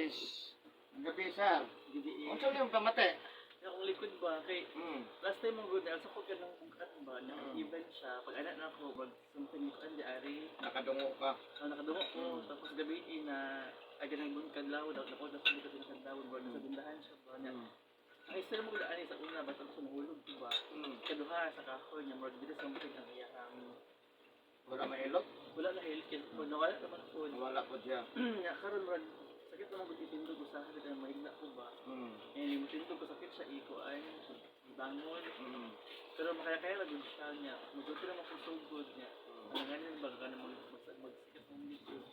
Guys. Ang gabi, sir. Gabi eh. Unsa man yung pamati? Akong likod ba kay last time mo good sa ko kanang bugkat ba na event siya pag anak na ako mag something ko andi ari. Nakadungo ka. Oh, nakadungo ko, tapos gabi eh, na ay ganang bun kadlaw daw ako na sa likod ng kadlaw ba sa bundahan siya ba niya. Ay sir mo ani sa una basta ko mahulog ko ba. Kaduha sa kahoy niya murag dili something ang iyang Wala mahilot? Wala na hilot kay nawala naman ko. Wala po siya. Nya karon murag sakit naman gud itindog usahay kay mahigla ko ba. Eh mo tindog ko sakit siya iko ay bangon. Pero makaya-kaya lang gud siya niya. Magulti naman ko sugod niya. Ang ganin ba ka mag magsikat ng likod.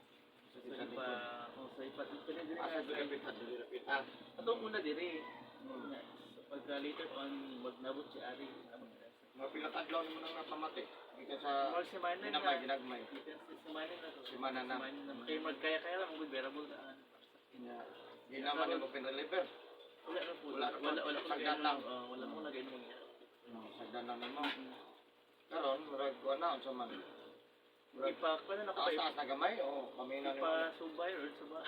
Sakit Sa sa ipa, likod. oh, sa ipa, dili diri Asa nga. diri pita, diri pita. Atong una diri. Nya, so pagka later on magnabot si Ari, abot na. Mga pila ka adlaw nimo nang napamati? Gikan sa Mga semana na. Ginagmay, ginagmay. Gikan sa semana na to. Semana na. Semana na. Kay magkaya-kaya lang gud bearable na. Nya. Di naman nimo pinreliver. Wala na po. Wala na po. Wala wala ko Sagdan lang. Oh, wala ko nagainom niya. Sagdan lang nimo. Karon murag kuan na unsa man. Murag Ipa kuan na ako pa taas-taas na gamay o pamina nimo. ipa subay or suba.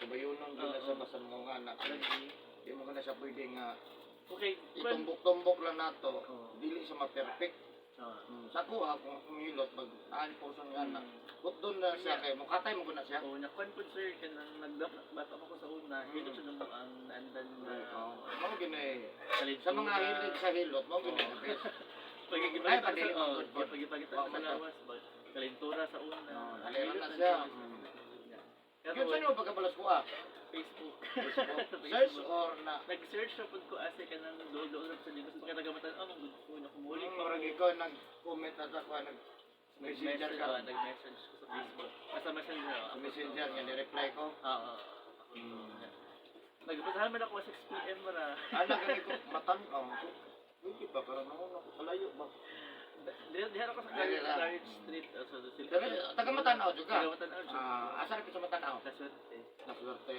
Subayunon gyud na sa basta mga anak. Lagi. Di mo kana siya pwede nga Okay, kuan. itumbok-tumbok lang nato. Oo. Dili siya ma-perfect. Sa kuha kung kumilot pag aan po sa nga anak. But doon na siya kay mukatay mo na siya. Oh, nakuan po sir kanang nagdap bata pa ko sa una. Hilot siya nung ang naandan na Oo. Mao gini. kalintura. Sa mga hilig sa hilot, mao gini ang best. Pagigipagita Ay, sa padili oh, man good. pagipagita Wa sa man to. lawas ba. Kalintura sa una. Oo, naliran Hilot na siya. Yeah. Yun Pero sa inyo pagkabalas ko ah. Facebook. Facebook. Search or na Nag-search na pud ko asa kanang dool-dool sa likod sa pakita oh, good ko na kumuli pa. Murag ikaw nag-comment at ako nag messenger ka. Oh, nag-message ko sa Facebook. Ah, sa Messenger. Sa Messenger nga ni-reply ko. Oo. Nagpasahan man ako 6 PM ra. Ana gani ko matan oh. Pwede ba karon ako kalayo ba? Diha ako sa Dili ra. Clarence Street. Oh, so, sila. Pero taga Matanaw jud ka. Taga Matanaw jud. Ah, asa ra sa Matanaw? La Suerte. La Suerte.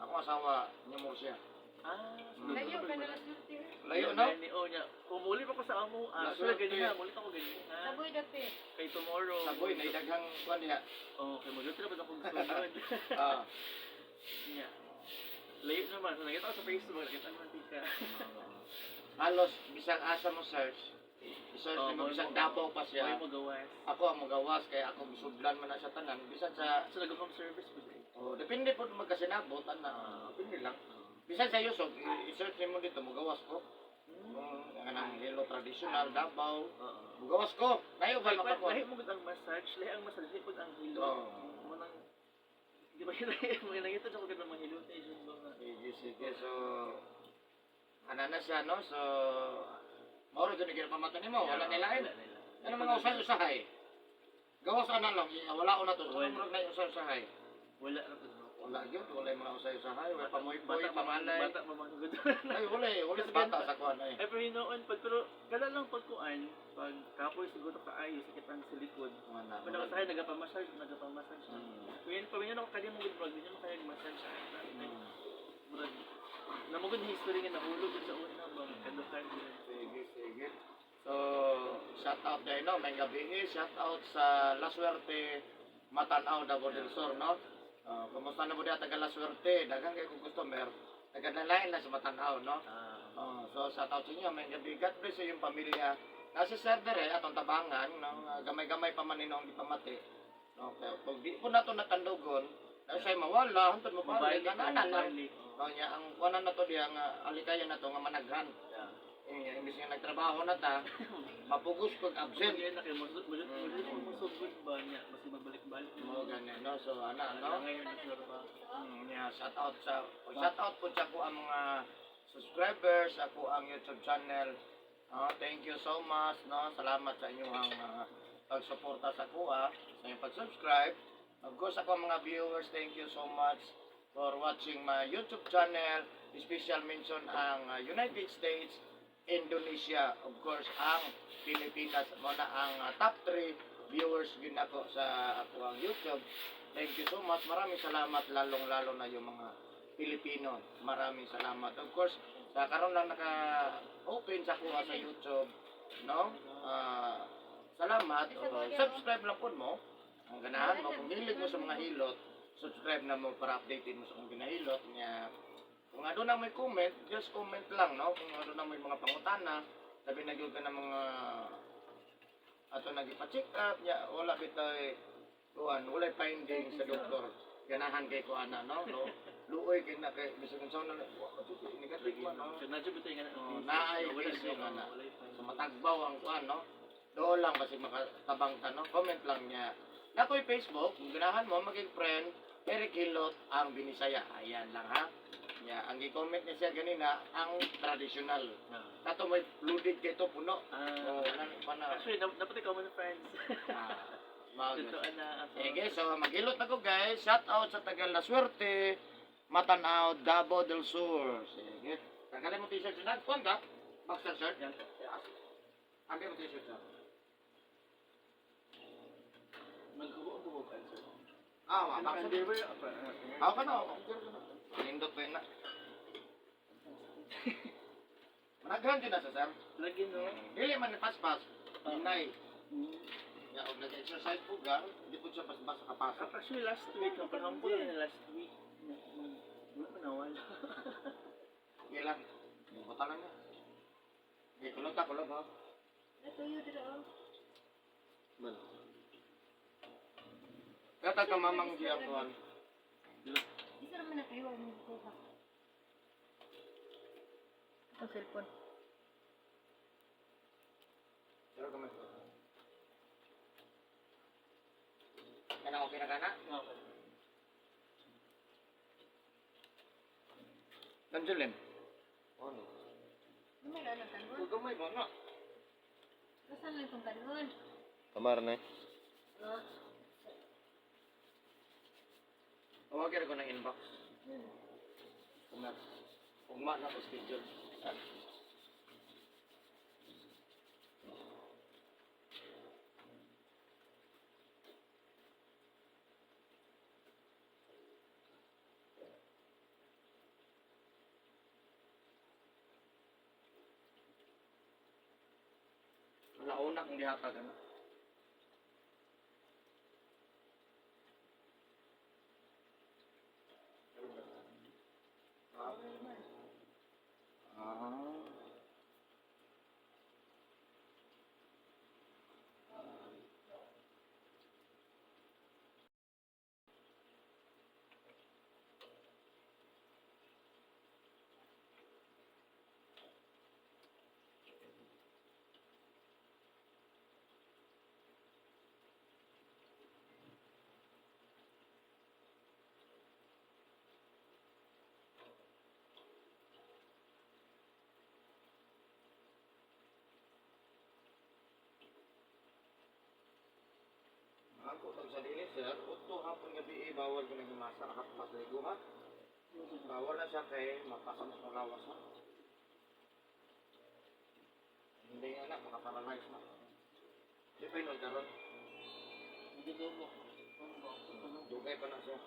Ako asawa niya mo siya. Ah, Layo ka na La Suerte. Layo no? Ni oh niya. Kumuli pa ko sa amo. La Ah, sila Suerte. ganyan, muli pa ko ganyan. Ha? Saboy dapit. Kay tomorrow. Saboy na daghang kuan diha. Oh, kay mo na ba akong gusto. Niya. Layo naman. So, nakita ko sa Facebook, nakita naman tika. Halos bisag asa mo search. I-search Oh, nimo bisag mo- Davao pa Siya. siya. May magawas. Ako ang magawas kay ako gisudlan man na siya tanan bisan sa So, nag-home service po siya. Oh, depende po magkasinabot ana, depende lang. Bisan sa Yusog, i-search nimo dito mogawas ko. Kung kanang Hilo traditional Davao, Oo. mogawas ko. Kayo ba Kay makakuha? lahi mo gud ang massage, lahi pud ang hilo. Oo. Mo nang di ba kita mo nangita sa ko gud mga hilo station ba nga. Sige, sige. So, ana na siya, no? So, mauro gyud ni pamata nimo, wala nilain. Wala nila. Ano mga usay-usahay? Gawas ana lang, wala ko na to. Wala. Wala murag na usay-usahay. Wala ra pud no. Wala gyud, wala yung mga usay-usahay, wala pamoy-boy, Bata pamalay. Bata pa mga gud. Ay, wala eh, wala sa bata sa kuan ay. Ay pero hinoon pag pero kada lang pagkuan pag kapoy siguro kaayo sakit ang sa likod. Wala. Pag nakasahay nagapamassage, nagapamassage. Kuya, pamilya ako kanya mo gud brag, di niya makaya massage. Murag namugod history nga nahulog gud sa una ba kadukan. Sige, sige. So, shout out dahil no, may gabi eh. Shout out sa La Suerte Matanaw, Davao del Sur, no? Kumusta na mo diha taga La Suerte? Daghang kay kong customer. Taga nalain na sa Matanaw, no? Ah. So shout out sa inyo, may gabi. God bless sa iyong pamilya. Nasa server eh, atong tabangan, no? Gamay-gamay pa man ninong gipamati. No, kaya pag di po nato natandugon, na siya'y mawala, hantod mo balik, Mobile, ana lang. mobile. No, niya, ang kuanan na to diya nga alikayan na to nga managhan. Eh, imbis nga nagtrabaho na ta, mapugos pag absent. Sige na kay mo mo mo sugod ba niya basi magbalik-balik Mo gani no. So ana no. Ngayon na sure ba. Yeah, shout out po sa ako ang mga subscribers, ako ang YouTube channel. Thank you so much no. Salamat sa inyong pagsuporta sa kuha, sa inyong pag-subscribe. Of course, ako ang mga viewers, thank you so much for watching my YouTube channel. Special mention ang United States, Indonesia, of course, ang Pilipinas. Mo na ang top 3 viewers yun ako sa ako ang YouTube. Thank you so much. Maraming salamat lalong-lalo na yung mga Pilipino. Maraming salamat. Of course, sa karon lang naka-open sa kuha sa YouTube, no? Salamat. Subscribe lang po mo. Ang ganahan mo, kung hilig mo sa mga hilot, Subscribe na mo para updated mo sa kong ginahilot niya. Kung ano na may comment, just comment lang, no? Kung ano na may mga pangutana, sabi na gyud ka ng mga ato nagipa-check up niya, wala bitay kuan, walay finding sa doktor. Ganahan kay ko ana, no? No? Luoy kay na kay bisag unsa na wa negative man, no? So, nadyo ba tayo nga Oh, naay Wala case siya, yung ana. walay finding. So matagbaw ang kuan, no? Doon lang kasi makatabang ta, no? Comment lang niya. Nakoy Facebook, kung ganahan mo maging friend, Eric Hilot ang Binisaya. Ayan lang ha. Niya, ang gi-comment niya siya ganina ang traditional. Ah. Kato may flooded kay to puno. Ah. Oh, wala na pa na. Actually, dapat ikaw man friends. Ah, mag Totoo na. Sige, so maghilot ako guys. Shout out sa Tagal La Suerte, Matanaw, Davao del Sur. Sige. Tanggalin mo t-shirt sa Kuan ka? Boxer shirt? Yan. Ambil mo t-shirt sa. Maghubo-hubo ka, sir. Ah, wa, boxer. Underwear, Ako ka na, ako ka na. Nindot pa yun na. Managhan din na sa sir. Lagi, no? Dili man ni paspas. Hinay. Ya, og nag-exercise po ga, di po siya paspas sa kapasok. Actually, last week, ang paghampo na last week. Wala pa nawala. Okay lang. Buta lang niya. Okay, kulog ta, kulog ha. Natuyo dito oh. Man. Kata ka mamang giapuan. Isa naman na kayo ang kuha. Ang cellphone. Pero kamay. Kana okay na kana? Okay. Nandiyan. Ano? Gamay na ang tangon. Gamay ba na? Kasan lang itong tangon? Kamar na. Ah. Tawagin ko ng inbox. Ugma. Ugma na ko schedule. Wala una kong gihatag ano. Ah. Ako pag sa dili sir, udto hapon gabi eh, bawal ko nagmasa nakapmas ligo ha. Bawal na siya kay mapasa mas malawas ha. Hindi nga na, makaparalyze na. Di pa yun karon. Magdubo. Dugay pa na siya.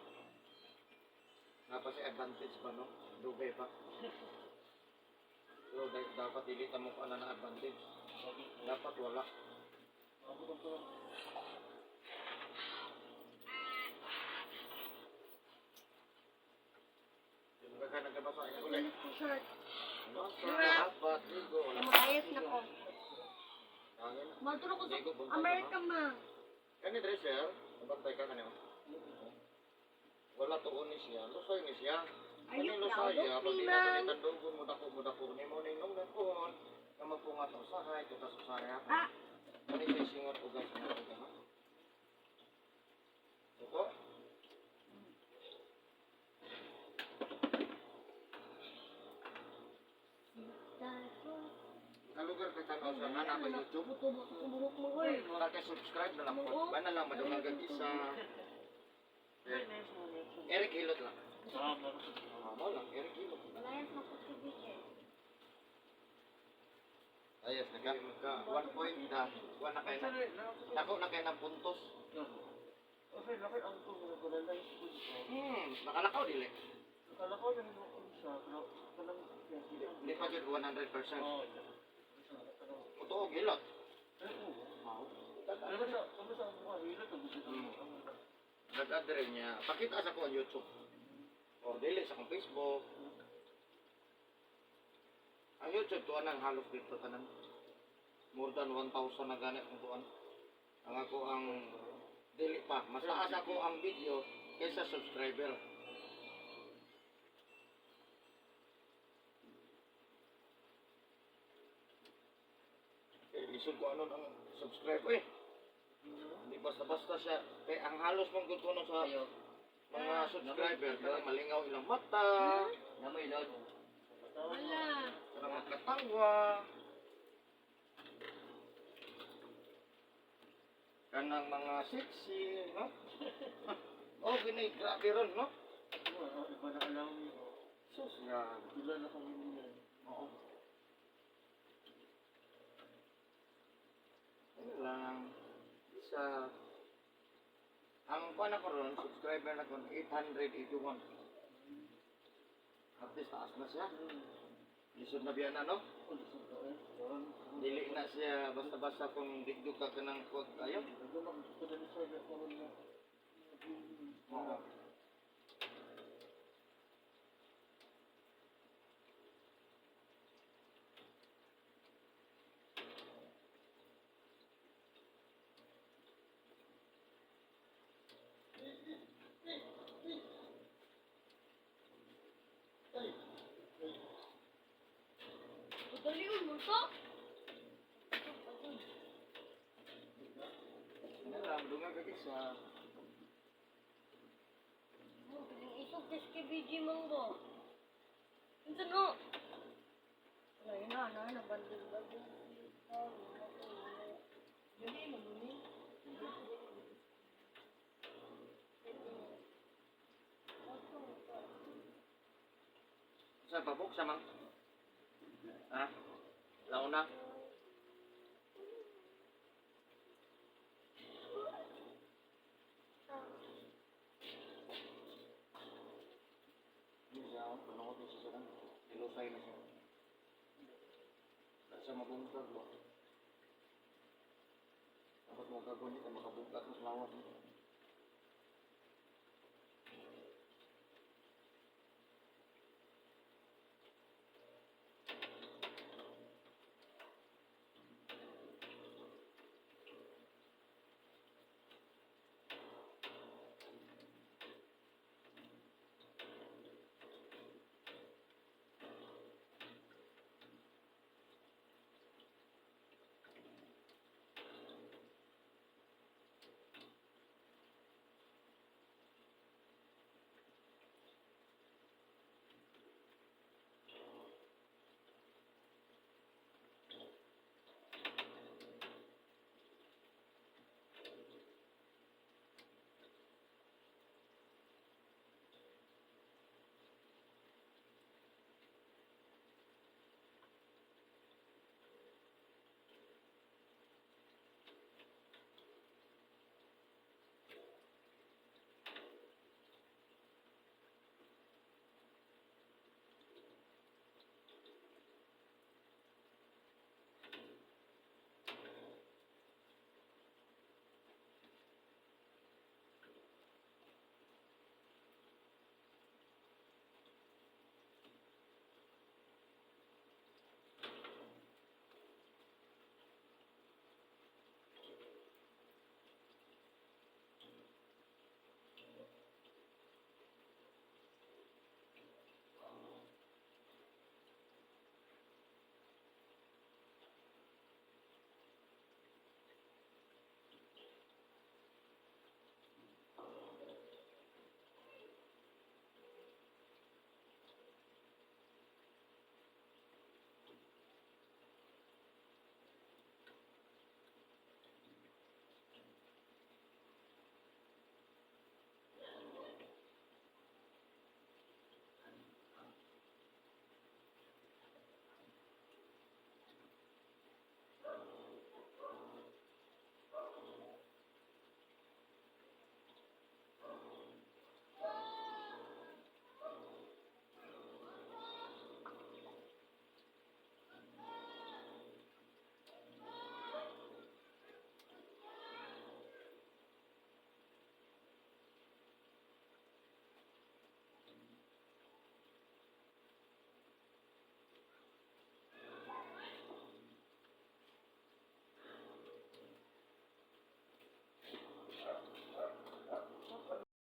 Napa si advantage pa no? Dugay pa. So dapat dili ta mo pa na advantage. Dapat wala. Yung ka nagkabasa ay ulit. Shirt. Basa, dapat ligo wala. Maayos na ko. Hangin. Matulog ko sa Ligo, buntag, America ma. Kani dre sir, nabantay ka kanyo. Wala tuon ni siya, lusoy ni siya. Are you Kani proud lusoy, of pag me, di na man? ni tandugon mo dako mo dako ni mo ning nung pohon, nga magpunga ta usahay, tutas usahay ha. Ah, Kani siya singot ugas nga ugas ha. Opo. Kalugar ka tanaw sa nana ba YouTube? Buto-buto ko buhok mo, oy. Kaka-subscribe na lang po. Oo. Ba na lang madungagag isa. Eric Hilot lang. Ah, meron. Mamo lang, Eric Hilot. Malayas na ko sa eh. Ayos, naka, 1 point na. One na kayo na. Dako na kayo ng puntos. Okay, laki ang ko nag-realize ko dito. Nakalakaw dili. Akala ko lang yung siya, pero kanang Hindi pa jud 100%. Oo. Totoo, gilot. Ano sa mukha, hilot ang gusto. Nag-add rin niya. Pakita sa ko ang YouTube. Or dili sa akong Facebook. Ang YouTube tuan ang halos dito tanan. More than 1,000 na gani akong tuan. Ang ako ang dili pa. Mas taas ako ang video kaysa subscriber. Eh, lisod ko ano ang subscribe eh. Hindi basta-basta siya. Kaya ang halos mong gutuno sa Ayo. mga subscriber, kanang malingaw ilang mata, Namoy load. Wala. kanang magkatawa. Kanang mga sexy, no? Oh, gini, grabe ron, no? Oo, iba na alam. Sus, nga. Pila na kami niyan. Oo. Ano lang, isa, ang kuha na ko ron, subscriber na ko, 881. At least taas na siya. Lisod na biya na, no? Oh, lisod ka eh. Dili na siya basta-basta kung digdug ka ka ng kuwag tayo. Oo. Dali mo to. Ano lang, dunga ka isa. Isog kay BG Manggo. Unsa no? Wala yun na, na, na, bandol, bandol. Dali mo, dali. Sa babok sa mang. Ha? Launa. Hindi siya, panungod na siya sa lang. Ilusay na siya. Wala siya mabungkag ba? Dapat mo gagawin ito, makabungkag mas lawas.